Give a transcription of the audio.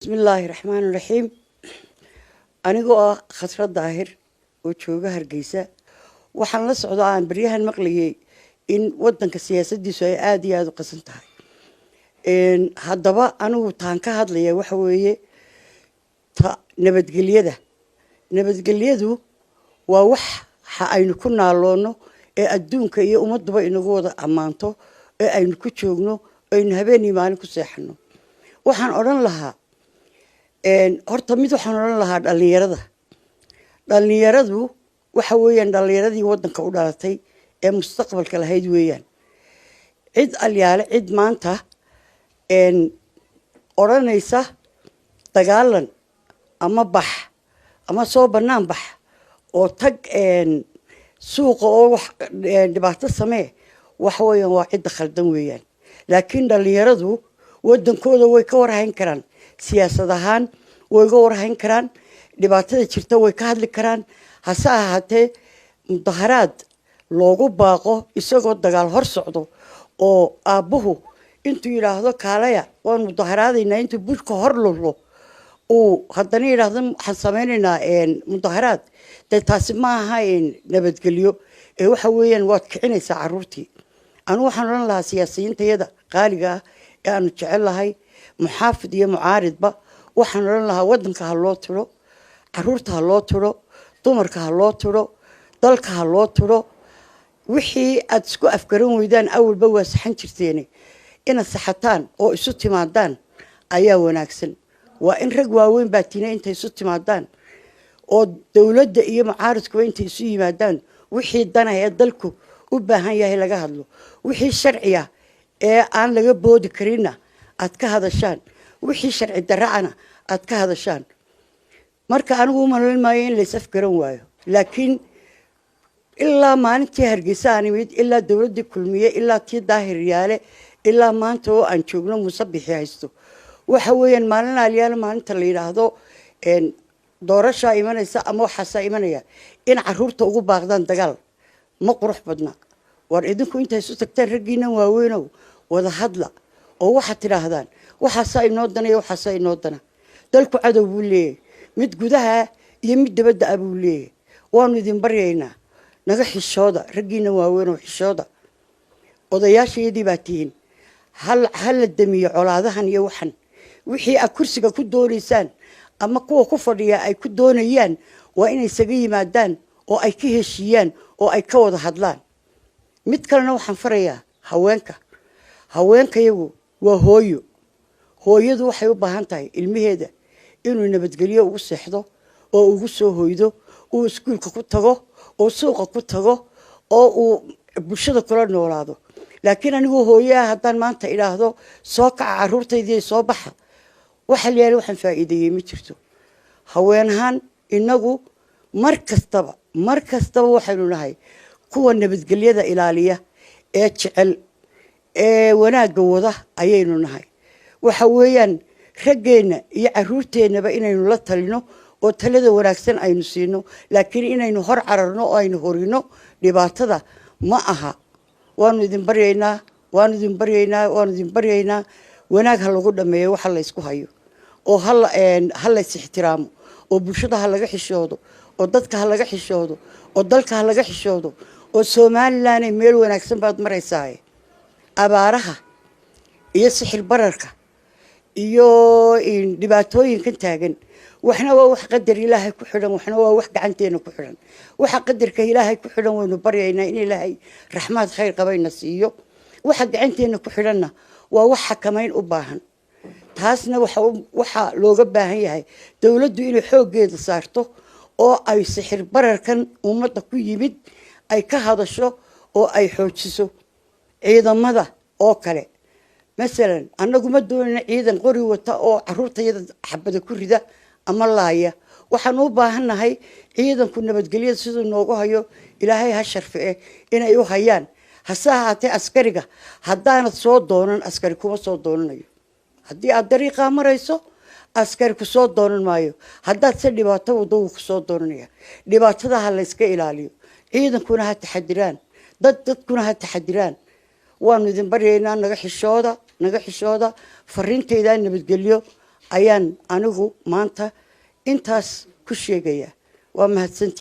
Bismillaahi raxmaani raxiim. Anigoo ah Khasra Daahir oo jooga Hargeysa, waxaan la socdaa, aan baryahan maqlayay in wadanka siyaasadiisu ay aada iyo aada u qasan tahay. Haddaba anigu taan ka hadlaya waxa weeye ta nabadgelyada. Nabadgelyadu waa wax xa aynu ku naaloonno ee adduunka iyo ummadduba inagu wada ammaanto, ee aynu ku joogno, aynu habeenii maalin ku seexano. Waxaan odhan lahaa horta mid, waxaan odhan lahaa dhalinyarada. Dhalinyaradu waxa weeyaan dhalinyaradii waddanka u dhalatay ee mustaqbalka lahayd weeyaan. Cid alyaale cid maanta odhanaysa dagaalan ama bax ama soo bannaan bax oo tag suuqa oo wax dhibaato samee, waxa weeyaan waa cidda khaldan weeyaan. Laakiin dhalinyaradu waddankooda way ka warhayn karaan, siyaasad ahaan way ga warhayn karaan, dhibaatada jirta way ka hadli karaan. Hase ahaatee mudaharaad loogu baaqo isagoo dagaal hor socdo oo aabbuhu intuu yidhaahdo "Kaalaya, waan mudaharaadaynaa", intuu budhka hor lulo uu haddana yidhaahdo "Waxaan samaynaynaa mudaharaad", dee taasi ma aha nabadgelyo ee waxa weeyaan waad kicinaysaa caruurtii. Anigu waxaan odhan lahaa siyaasiyiintayada qaaliga ah ee aanu jecel lahay, muxaafid iyo mucaaridba, waxaan odhan lahaa waddanka ha loo tiro, caruurta ha loo tiro, dumarka ha loo tiro, dalka ha loo tiro. Wixii aada isku afgaran weydaan awalba waa saxan jirteene, inaad saxataan oo isu timaadaan ayaa wanaagsan. Waa in rag waaweyn baa tiina, intay isu timaadaan oo dowladda iyo mucaaridkuba intay isu yimaadaan, wixii dana ee dalku u baahan yahay laga hadlo, wixii sharciya ee aan laga boodi karinna aad ka hadashaan, wixii sharci darracana aad ka hadashaan. Marka anigu u malayn maayo in lays afgaran waayo, laakiin ilaa maalintii Hargeysa aan imid, ilaa dowladdii Kulmiye, ilaa tii Daahir Yaale, ilaa maanta oo aan joogno Muuse Bixi haysto, waxa weeyaan maalin aalyaalo maalinta la yidhaahdo doorashaa imanaysa ama waxaasaa imanaya, in caruurta ugu baaqdaan dagaal ma qurux badna. War idinku intay isu tagtaan, raggiinan waaweynow, wada hadla oo waxaad tidhaahdaan waxaasaa inoo dana iyo waxaasaa inoo dana. Dalku cadow buu leeyahay, mid gudaha iyo mid dabadda ah buu leeyahay. Waanu idin baryaynaa, naga xishooda, raggiinan waaweynow, xishooda, odayaashayadii baa tihiin. Ha la damiyo colaadahan iyo waxan. Wixii aad kursiga ku doonaysaan ama kuwa ku fadhiya ay ku doonayaan waa inay isaga yimaadaan oo ay ka heshiiyaan oo ay ka wada hadlaan. Mid kalena waxaan farayaa haweenka. Haweenkayagu waa hooyo. Hooyadu waxay u baahan tahay ilmaheeda inuu nabadgelyo ugu seexdo oo ugu soo hoydo, uu iskuulka ku tago oo suuqa ku tago oo uu bulshada kula noolaado. Laakiin anigoo hooyaha haddaan maanta idhaahdo "Soo kaca caruurtaydii, soo baxa", waxa la yaala waxaan faa'iideeyey ma jirto. Haween ahaan inagu mar kastaba, mar kastaba waxaynu nahay kuwa nabadgelyada ilaaliya ee jecel ee wanaagga wada ayaynu nahay. Waxa weeyaan raggeenna iyo caruurteennaba inaynu la talino oo talada wanaagsan aynu siino, laakiin inaynu hor cararno oo aynu horino dhibaatada ma aha. Waanu idin baryaynaa, waanu idin baryaynaa, waanu idin baryaynaa, wanaag ha lagu dhameeyo waxa la ysku hayo oo ha lays ixtiraamo oo bulshada ha laga xishoodo oo dadka ha laga xishoodo oo dalka ha laga xishoodo oo Somalilanay meel wanaagsan baad maraysaa. Abaaraha iyo sixir bararka iyo dhibaatooyinkan taagan, waxna waa wax qadar Ilaahay ku xidhan, waxna waa wax gacanteena ku xidhan. Waxa qadarka Ilaahay ku xidhan waynu baryaynaa in Ilaahay raxmaad khayr qabayna siiyo. Waxa gacanteena ku xidhanna waa wax xakamayn u baahan. Taasna waxaa looga baahan yahay dowladdu inay xooggeeda saarto oo ay sixir bararkan ummadda ku yimid ay ka hadasho oo ay xoojiso ciidamada oo kale. Masalan, annagu ma doonayna ciidan qori wata oo caruurtayada xabada ku rida ama laaya. Waxaan u baahannahay ciidanku nabadgelyada siduu noogu hayo, Ilaahay ha sharfe eh, inay u hayaan. Hase ahaatee askariga haddaanad soo doonan, askari kuma soo doonanayo. Haddii aad dariiqaa marayso, askari kusoo doonan maayo. Haddaad se dhibaato wado, wuu kusoo doonanaya. Dhibaatada ha layska ilaaliyo, ciidankuna ha taxadiraan, dadkuna ha taxadiraan. Waanu idin baryaynaa, naga xishooda, naga xishooda. Fariintaydaa nabadgelyo Ayaan anigu maanta intaas ku sheegaya. Waa mahadsanti.